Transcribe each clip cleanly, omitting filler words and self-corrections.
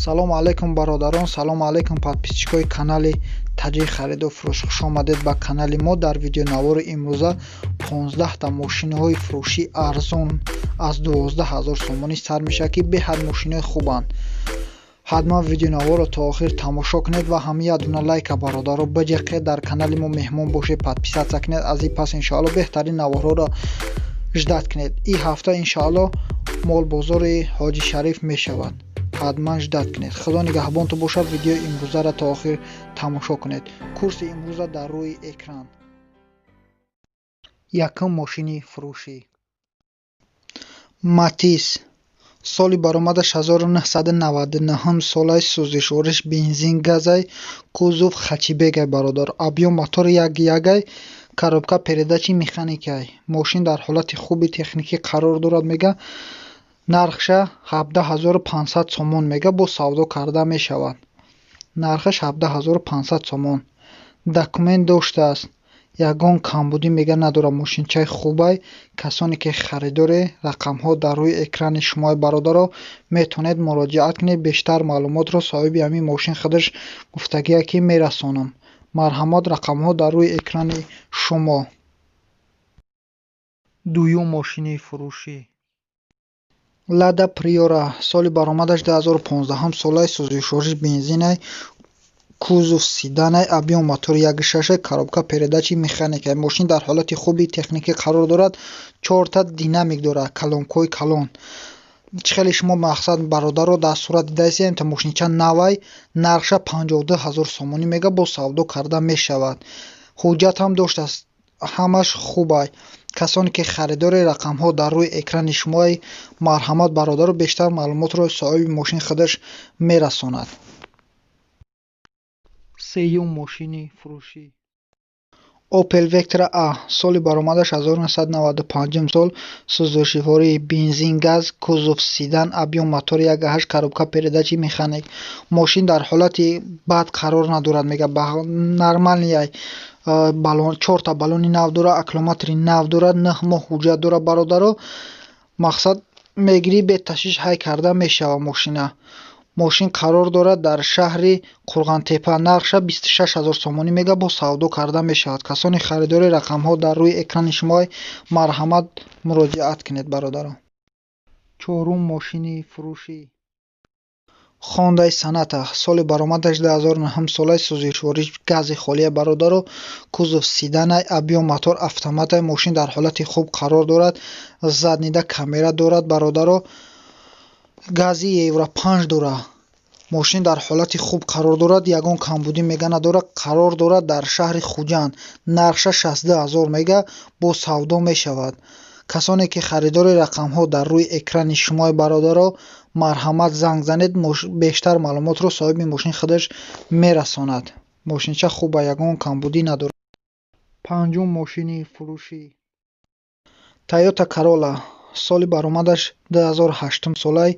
Салому алайкум, бародарон, салому алайкум, подписчикои канали Таҷи хариду фурӯш. Хуш омадед ба канали мо. Дар видеонавори имрӯза 15та мошинаҳои фурӯшӣ арзон аз 12 ҳазор сомонӣ сар мешавад, ки беҳад мошинаҳои хубанд. Ҳатман видеонаворро то охир тамошо кунед ва ҳамин як дуна лайка, бародаро, биҷиқед. Дар канали мо меҳмон бошед, подписаться кунед. Аз ин пас, иншоалло, беҳтарин наворҳоро ждать кунед. Ин ҳафта, иншоалло, молбозори Ҳоҷи Шариф мешавад, ҳатман ждать кунед. Худо нигаҳбонтон бошад. Видеои имрӯзаро то охир тамошо кунед. Курси имрӯза дар рӯи экран. Якум мошини фурӯшӣ: Матиз, соли баромадаш 1999 солаи, сӯзишвориш бензин газай, кузов хэтчбекай, бародар. Объём мотор 1,1-ай, коробка передачи механикай. Мошин дар ҳолати хуби техникӣ қарор дорад, мега. Нархша 17 500 сомон мега, бо савдо карда мешавад. Нархаш 17 500 сомон. Документ доштааст, ягон камбудӣ, мега, надорад. Мошинчаи хубай. Касоне ки харидоре, рақамҳо дар рӯи экрани шумои, бародаро, метавонед муроҷиат кунед. Бештар маълумотро соҳиби ҳамин мошин худаш гуфтагие, ки мерасонам. Марҳамат, рақамҳо дар рӯи экрани шумо. Дуюм мошини фурӯшӣ: Лада Приора, соли баромадаш 2015 солаи, сӯзишвориш бензинай, кузов седанай, объём мотор 1,6, коробка передачи механикай. Мошин дар ҳолати хуби техникӣ қарор дорад, чорта динамик дорад, колонкаҳои калон. Чӣ хеле шумо, мақсад, бародаро, дар сурат дидаистед, та мошинча навай. Нархша 52 ҳазор сомонӣ мега, бо савдо карда мешавад. Ҳуҷҷат ҳам доштааст, ҳамаш хубай. Касоне ки харидори, рақамҳо дар рӯи экрани шумои. Марҳамат, бародаро, бештар маълумотро соҳиби мошин худаш мерасонад. Сеюм мошини фурӯшӣ: Opel Vectra A, соли баромадаш 1995 сол, сӯзишвории бензин газ, кузов седан, объём мотор 1,8, коробка передачи механик. Мошин дар ҳолати бад қарор надорад, мега, нормальный. Балон, чорта баллони нав дорад, аккумулятори нав дорад, 9 моҳ ҳуҷҷат дорад, бародаро. Мақсад, мегирӣ, беташвиш ҳай карда мешавад мошина. Мошин қарор дорад дар шаҳри Қурғонтеппа. Нархша 26 ҳазор сомонӣ мега, бо савдо карда мешавад. Касони харидори, рақамҳо дар рӯи экрани шумо. Марҳамат, муроҷиат кунед, бародарон. Чорум мошини фурӯшӣ: Хондай Соната, соли баромадаш 2009 солаи, сӯзишвориш гази холия, бародаро, кузов седанай, объём мотор автоматай. Мошин дар ҳолати хуб қарор дорад, задний да камера дорад, бародаро, гази Евро 5 дорад. Мошин дар ҳолати хуб қарор дорад, ягон камбудӣ, мега, надорад. Қарор дорад дар шаҳри Хуҷанд. Нархша 62 ҳазор мега, бо савдо мешавад. Касоне ки харидори, рақамҳо дар рӯи экрани шумои, бародаро, марҳамат, занг занед. Бештар маълумотро соҳиби мошин худаш мерасонад. Мошинча хуба, ягон камбудӣ надорад. Панҷум мошини фурӯшӣ: Тойота Королла, соли баромадаш 2008 солай,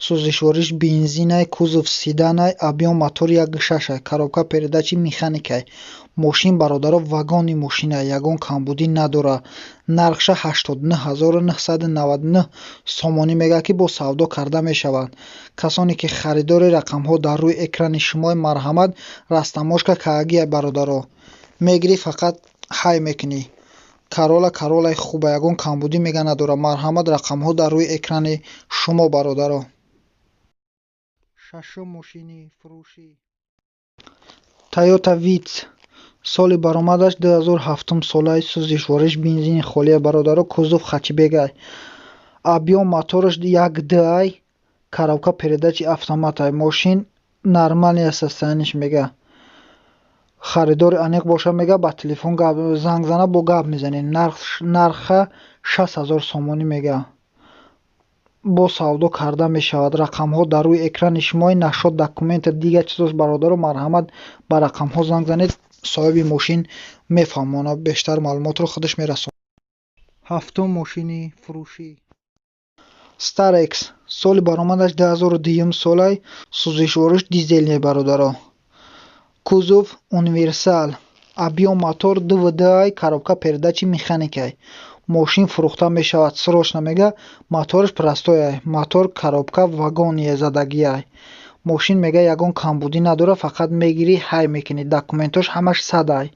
сӯзишвориш бензинай, кузов седанай, объём мотор 1,6, коробка передачи механикай. Мошин, бародаро, вагони мошина, ягон камбудӣ надорад. Нархша 89 999 сомонӣ мега, ки бо савдо карда мешавад. Касоне ки харидори, рақамҳо дар рӯи экрани шумо. Марҳамат. Растаможка каагия, бародаро, мегирӣ, фақат ҳай мекунӣ. Королла Короллаи хуба, ягон камбудӣ, мега, надорад. Марҳамат, рақамҳо дар рӯи экрани шумо, бародаро. Шашум мошини фурӯшӣ: Тойота Витс, соли баромадаш 2007 солаи, сӯзишвориш бензини холия, бародаро, кузов хэтчбекай, объём мотораш 1,2-ай, коробка передачи автоматай. Мошин нормальный состояниш, мега. Харидори аниқ боша, мега, ба телефон занг зана, бо гап мезанем. Нарха 60 ҳазор сомонӣ мега, бо савдо карда мешавад. Рақамҳо дар рӯи экрани шумо. Насчёт документа, дигар чизош, бародаро, марҳамат, ба рақамҳо занг занед, соҳиби мошин мефаҳмонад, бештар маълумотро худаш мерасонад. Ҳафтум мошини фурӯшӣ: Старекс, соли баромадаш 2002 солай, сӯзишвориш дизельный, бародаро, кузов универсал, объём мотор 2,2-ай, коробка передачи механикай. Мошин фурӯхта мешавад срочно, мега. Мотораш простойай, мотор, коробка вагония задагиай. Мошин мега ягон камбудӣ надорад, фақат мегирӣ, ҳай мекунӣ. Документош ҳамаш садай.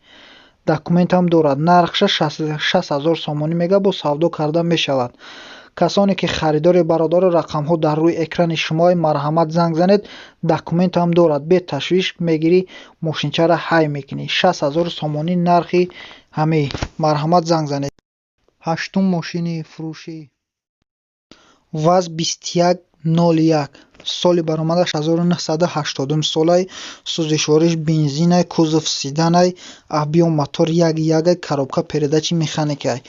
Документам дорад. Нархша 60 000 сомонӣ мега, бо савдо карда мешавад. Касоне ки харидори, бародаро, рақамҳо дар рӯи экрани шумои, марҳамат, занг занед. Документам дорад, беташвиш мегирӣ, мошинчаро ҳай мекунӣ. 60 000 сомонӣ нархи ҳамӣ, марҳамат, занг занед. Ҳаштум мошини фурӯшӣ: ВАЗ 2101, соли баромадаш 1980 солай, сӯзишвориш бензинай, кузов седанай, объём мотор 1,1-ай, коробка передачи механикай.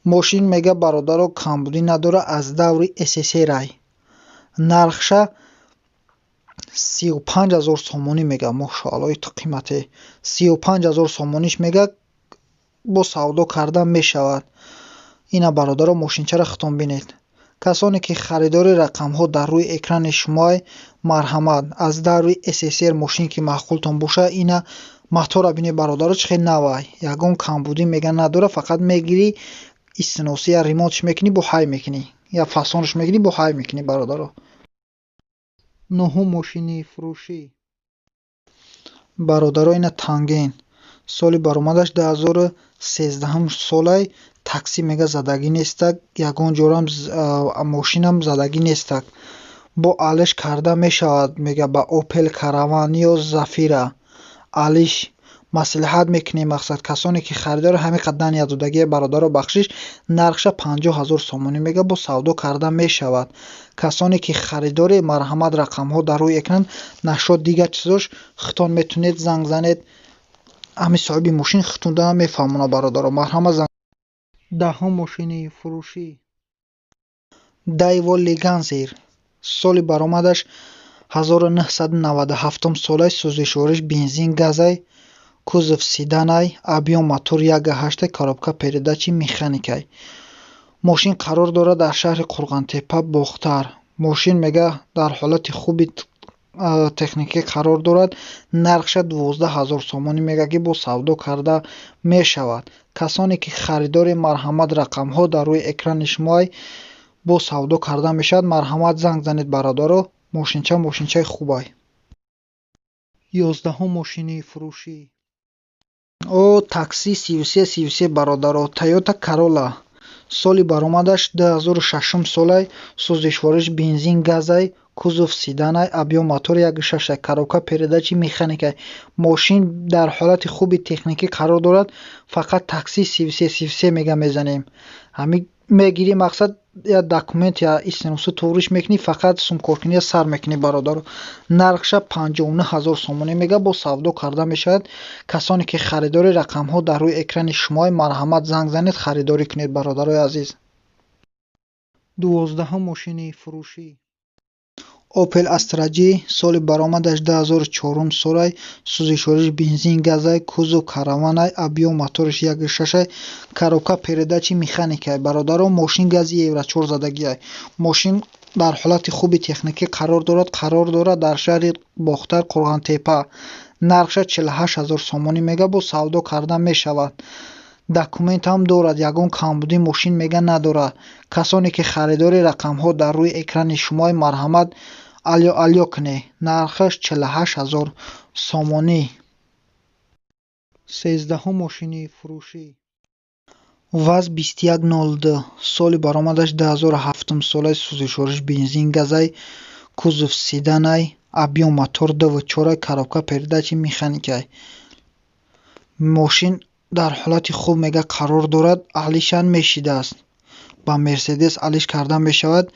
Мошин мега, бародаро, камбудӣ надорад, аз даври СССР-ай. Нархша 35 000 сомонӣ мега. Мошоалло, ит қимате! 35 000 сомониш мега, бо савдо карда мешавад. Ина, бародаро, мошинчаро худтон бинед. Касоне ки харидори, рақамҳо дар рӯи экрани шумоай, марҳамат. Аз даври СССР мошин ки маъқултон бошад, ина мотора бинед, бародаро, чӣ хел навай, ягон камбудӣ мега надорад. Фақат мегирӣ, истиносӣ я ремонтш мекунӣ, бо ҳай мекунӣ, я фасонш мекунӣ, бо ҳай мекунӣ, бародаро. Нуҳум мошини фурӯшӣ, бародаро, ина Танген, соли баромадаш 2013 солай. Такси мега задагӣ нестак, ягон ҷорам мошинам задагӣ нестак. Бо алиш карда мешавад мега, ба Опел Караван ё Зафира алиш маслиҳат мекунем. Мақсад, касоне ки харидори, ҳамин қадар ният додагия, бародаро, бахшиш. Нархша 50 000 сомонӣ мега, бо савдо карда мешавад. Касоне ки харидоре, марҳамат, рақамҳо дар рӯи экран. Нашод дигар чизош худтон метавонед занг занед, ҳамин соҳиби мошин худтонда мефаҳмонад, бародаро, марҳамат, занг. Даҳум мошини фурӯшӣ: Дайво Легансер, соли баромадаш 1997 солай, сӯзишвориш бензин газай, кузов седанай, объём мотор 1,8, коробка передачи механикай. Мошин қарор дорад дар шаҳри Қурғонтеппа, Бохтар. Мошин мега дар ҳолати хуби техникӣ қарор дорад. Нархша 12 000 сомонӣ мега, ки бо савдо карда мешавад. Касоне ки харидори, марҳамат, рақамҳо дар рӯи экрани шумоай, бо савдо карда мешавад, марҳамат, занг занед, бародаро. Мошинча мошинчаи хубай. 11-ум мошини фурӯшӣ: о такси 3333, бародаро, Тойота Карола, соли баромадаш 2006 солай, сӯзишвориш бензин газай, кузов седанай, объём мотор 1,6, коробка передачи механикай. Мошин дар ҳолати хуби техникӣ қарор дорад. Фақат такси 3333 мега мезанем. Ҳамин мегирӣ, мақсад, я документ, я истиносу туғриш мекунӣ, фақат сумкоркунӣ сар мекунӣ, бародаро. Нархша 59 000 сомонӣ мега, бо савдо карда мешавад. Касоне ки харидори, рақамҳо дар рӯи экрани шумои, марҳамат, занг занед, харидорӣ кунед, бародарои азиз. 12-ум мошини фурӯшӣ: Опел Астра Ҷ, соли баромадаш 2004 солай, сӯзишвориш бензин газай, кузов караванай, объём моториш 1,6, коробка передачи механикай. Бародаро, мошин гази евро 4 задагиай. Мошин дар ҳолати хуби техникӣ қарор дорад. Қарор дорад дар шаҳри Бохтар, Қурғонтеппа. Нархша 48 000 сомонӣ мега, бо савдо карда мешавад. Документам дорад, ягон камбудӣ мошин мега надорад. Касоне ки харидори, рақамҳо дар рӯи экрани шумои, марҳамат, алё алё кунед. Нархаш 48 000 сомонӣ. 13-ум мошини фурӯшӣ: ВАЗ 2102, соли баромадаш 2007 солай, сӯзишвориш бензин газай, кузов седанай, объём мотор 2,4, коробка передачи механикай. Мошин дар ҳолати хуб мега қарор дорад, алишан мешидааст, ба Мерседес алиш карда мешавад.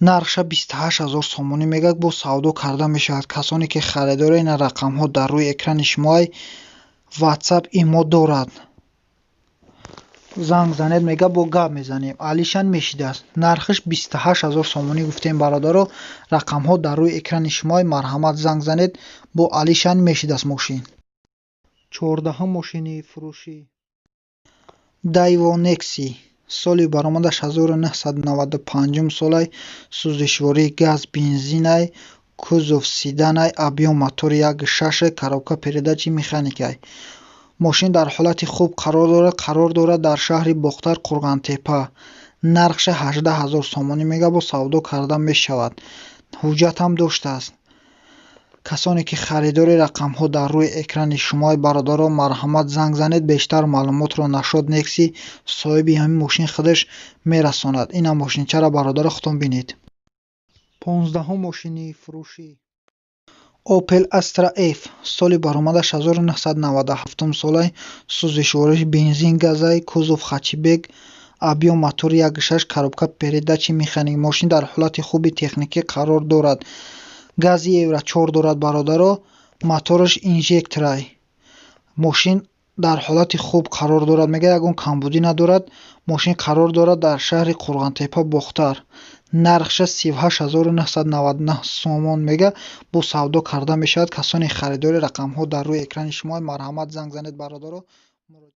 Нархша 28 000 сомонӣ мега, бо савдо карда мешавад. Касоне ки харидори, ина рақамҳо дар рӯи экрани шумоай, Ватсап, имо дорад, занг занед, мега бо гап мезанем. Алишан мешидааст. Нархаш 28 000 сомонӣ гуфтем, бародаро. Рақамҳо дар рӯи экрани шумоай, марҳамат, занг занед. Бо алишан мешидааст мошин. 14-ум мошини фурӯшӣ: Дайво Некси, соли баромадаш 1995 солай, сӯзишвории газ бензинай, кузов седанай, объём мотор 1,6, коробка передачи механикай. Мошин дар ҳолати хуб қарор дорад. Қарор дорад дар шаҳри Бохтар, Қурғонтеппа. Нархша 18 000 сомонӣ мега, бо савдо карда мешавад. Ҳуҷҷатам доштааст. Касоне ки харидори, рақамҳо дар рӯи экрани шумои, бародаро, марҳамат, занг занед, бештар маълумотро нашод Некси соҳиби ҳамин мошин худаш мерасонад. Ина мошинчаро, бародаро, худтон бинед. 15-ум мошини фурӯшӣ Opel Astra F, соли баромадаш 1997 солай, сӯзишвориш бензин газай, кузов хэтчбек, объём мотор 1,6, коробка передачи механик. Мошин дар ҳолати хуби техникӣ қарор дорад, гази Евро 4 дорад, бародаро, мотораш инжекторай. Мошин дар ҳолати хуб қарор дорад, мега, ягон камбудӣ надорад. Мошин қарор дорад дар шаҳри Қурғонтеппа, Бохтар. Нархша 38 999 сомон мега, бо савдо карда мешавад. Касоне харидори, рақамҳо дар рӯи экрани шумо, марҳамат, занг занед, бародаро.